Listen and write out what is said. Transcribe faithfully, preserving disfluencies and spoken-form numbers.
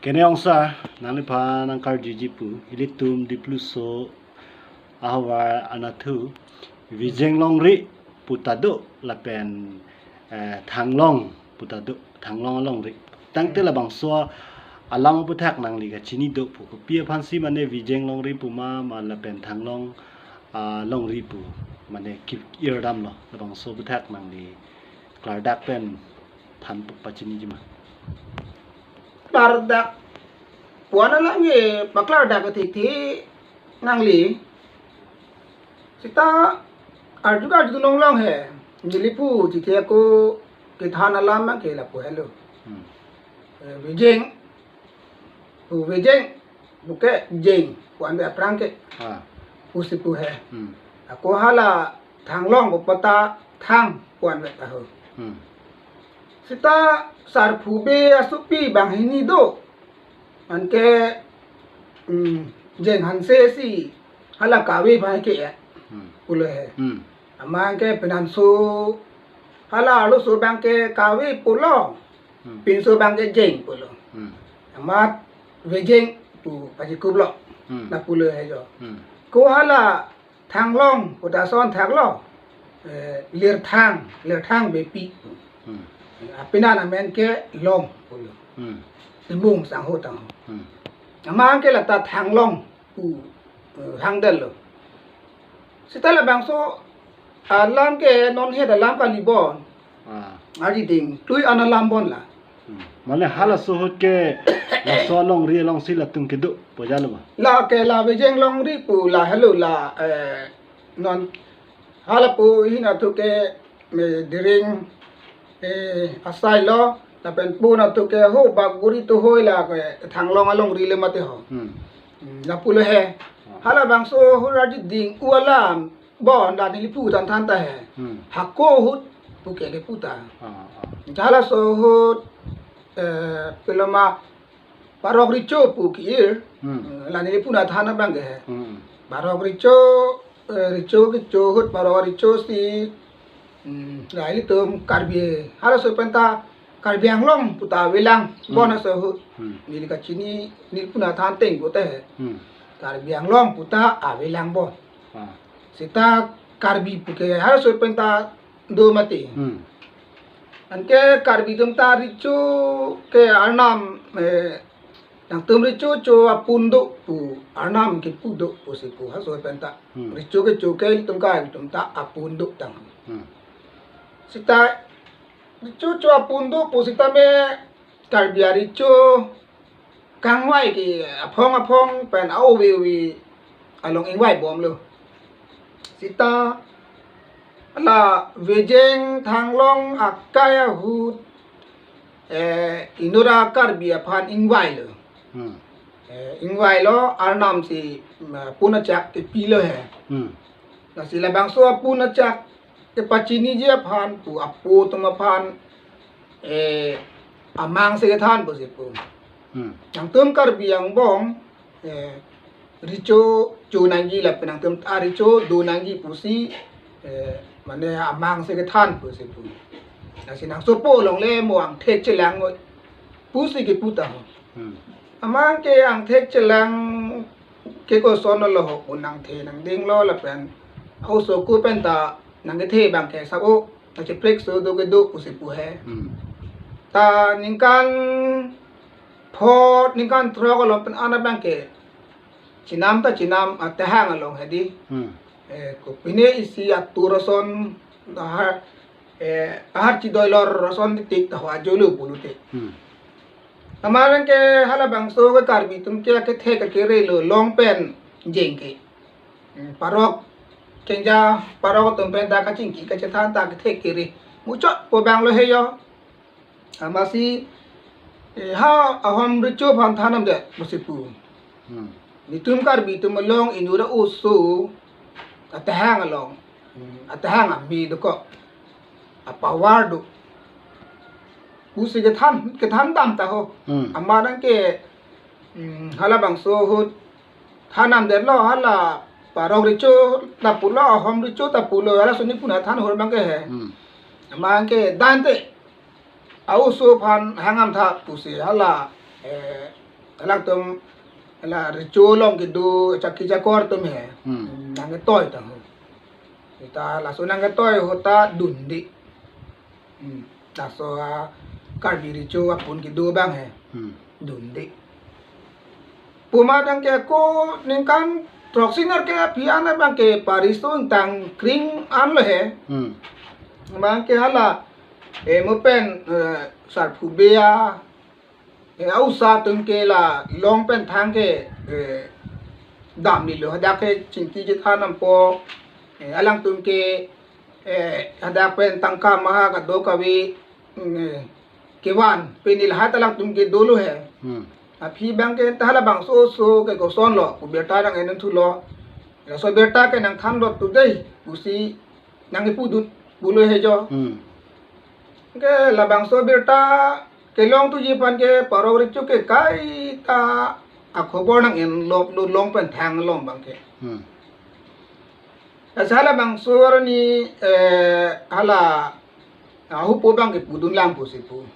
Kene ongsa nangliphan nangkarjuji pu, ilitum Dipluso ahavar anatthu Vijeng Longri puta do lapen eh, Thanglong puta do, Thanglong alongri. Tangte labangso alam aputhak nangli kachini do pu, kopi aphansi mane Vijeng Longri puma ma lapen Thanglong alongri pu mane ki-irdamlo, labangso aputhak nangli klardak pen than pachiniji ma? Klardak pu-an alam ke paklardak ke thik thik nangli. Seta arju arju nonglong he. Neli pu chithe ako kethan alam ke lapu helo. Hmm. Eh, Vijeng. Pu Vijeng. Buke Jeng. Pu-an be aphrang ke. Ah. Pusi pu he. Hmm. Ako hala Thanglong pu pata Thang pu-an be taho. Hmm. Seta sarphu be asopi banghini do. Anke, mm, Jeng Hanse si hala kave bang ke ya. Hmm. Pulo he. Hmm. Amat anke penanso hala arloso bang ke kave pulo. Hmm. Pinso bang ke Jeng pulo. Hmm. Amat Vijeng pu pachikuplo. Hmm. Na pulo he jo. Hmm. Ko hala Thanglong puta ason thaklo, eh, Lirthang, Lirthang Beypi. Hmm. Apenan amen ke Long pulo. Hmm. Timung sangho tangho. Hmm. Amat ke lata Thanglong pu, eh, hangdetlo. Seta labangso alam ke non het alam kali bon. Ah. Ari ding tui ana lam bon la. Hmm. Mane halaso ahut ke laso alongri alongsi latum kedo pojalo ma? La ke la Vijeng Longri pu la helo la, eh, non hala pu hina thu ke, eh, Diring, eh, asai lo lapen pu na thu ke ho Bagori tu hoi la ke Thanglong alongri le mate ho. Hmm. Hmm, lapulo he. Ah. Halabangso ahut ari ding u alam bon la neli pu than than ta he. Hmm. Hako ahut puke kepu ta. Ah, ah. Halaso ahut, eh, peloma Parok Richo pu ki-ir. Hmm. Eh, la neli pu na than abang ke he. Hmm. Parok Richo, eh, Richo kecho ahut Parok Richo si, hmm, la ilitum Karbi halaso penta Karbi Anglong puta avelang. Hmm. Bon aso ahut. Hmm. Neli kachini neli pu na than teng pute he. Hmm. Karbi Anglong puta avelang bon. Ah. Seta Karbi puke halaso penta do mati. Hmm. Anke Karbi atum ta Richo ke arnam, eh, nangtum Richo cho apun do pu arnam kepu do pusi pu halaso penta. Hmm. Richo kecho ke ilitum Karbi atum ta apun do tang. Hmm. Seta Richo cho apun do pu seta me Karbi a-Richo kangvai ke aphong aphong pen a-ove ove along ingvai bomlo. Seta la Vijeng Thanglong akai ahut, eh, inut a-Karbi aphan ingvailo. Hmm. Eh, ingvailo arnam si, mm, pun achak kepilo he. Hmm. Lasi labangso apun achak kepachiniji aphan pu apo atum aphan, eh, amang si kethan pusi pu. Hmm. Nangtum Karbi angbong, eh, Richo cho nangji lapen nangtum a-Richo do nangji pusi, eh, mane amang si kethan pusi pu. Lasi nangsopo along le mo angthek chelang pusi kepu ta ho. Hmm. Amat ke angthek chelang ke koson lo ho, un angthek nangdinglo lapen a-oso ku penta nangkethe bang ke sabo nangcheprek so do kedo pusi pu he. Hmm. Ta ningkan phot ningkan throk along pen ana bang ke chenam ta chenam atehang along hedi. Hmm. Eh, kopine isi atur ason ahar, eh, ahar chidoi lor ason titik ta ho ajolo pulote. Hmm. Amat ke halabangso ke Karbi atum ke akethe akere lo Long pen Jeng ke. Hmm, parok kengja parok atum penta kachingki kachethan ta kethe kere. Muchot po bang lo he yo. Amatsi, eh, ha ahom Richo aphan thanam det pusi pu. Hmm. Netum Karbi atum along inut a-oso atehang along. Hmm, atehang ami dokok. Apower do. Pusi kethan, kethan dam ta ho. Hmm. Amat anke, hmm, halabangso ahut thanam detlo hala Parok Richo ta pulo, ahom Richo ta pulo, halaso neli pu na than ahut bang ke he. Hmm. Amat anke dante a-oso aphan hangam tha pusi hala, eh, Alangtum la recho along kedo chaki chakor atum he. Hmm. Nangketoi tang ho. Seta laso nangketoi ahut ta dunde. Hmm. Laso a Karbi recho apun kedo abang he. Hmm. Dunde. Puma abangke ako ningkan throksi nerkep aphi an abangke pariso ingtang kring anlo he. Hmm. Abangke hala, eh, mo pen, eh, sarphu bea, eh, a-osa atum ke la long pen thang ke, eh, damnilo, hadak ke chingki chethan dampo, eh, alangtum ke, eh, hadak pen tangka maha kadokave, mm, eh, kevan pen lahai ta alangtum ke dolo he. Hmm. Aphi abangke ta halabangso oso ke kosonlo, pu birta nang-en thulo. Laso birta ke nangthanlo today, pusi nangkepudun pulo he jo. Hmm. Ke labangso birta kelong thuji aphan ke parok recho ke kaita akhobor nang-enlo, lo long pen thang along abangke. Hmm. Lasi halabangso arni, eh, hala ahupo abangke pudun lang pusi pu.